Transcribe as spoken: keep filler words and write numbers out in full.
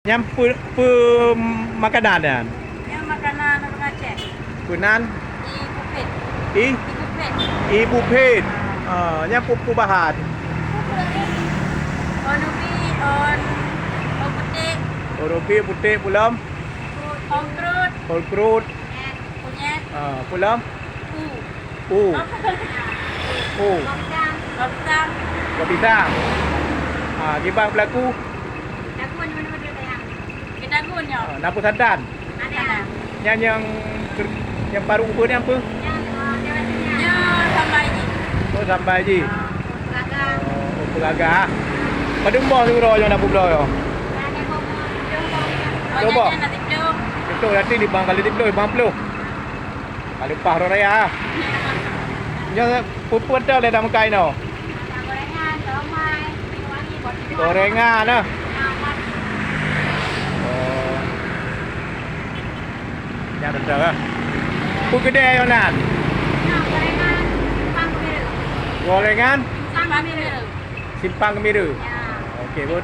Nyan peu, peu makanan nyan? Nyan makanan ureueng Aceh. Peu nan? Ibu pet. I? Ibu pet. Ibu pet. Ah, nyan peu, peu bahan? On ubi, on, on putéh. On ubi, putéh, peulom? Ongkrut. Ongkrut. Kunyit. Kunyit. Ah, peulom? U. U. U. Kuah pisang. Kuah pisang. Ah, kiban peulaku? Dagun, mana-mana dah yang. Ke dagun nyoe. Ah, na peu santan? Ada. Nyan nyang, nyang paru ubeut nyan peu? Nyan, ah, nyan, nyan. Nyan sambal ji. Oh, sambal ji. Ah, peulaga. Oh, peulaga. Padum boh siuroe nyoe na peubloe nyoe? Ada boh, boh, boh. Oh, cuba. Nyan, nyan na siplôh. Siplôh, berarti limong kali siplôh, limong ploh. Ka leupah uroe raya. Nyoe peue-peue dah lé lam kai nyoe? Gorengan, siomai, minyeuk wangi, bot. Gorengan nah. Oh. Nyan dah lah. Peue keudè nyoe nan? Nah, gorengan simpang kemiri. Gorengan? Simpang kemiri. Simpang Kemiri. Ya. Okey, buet.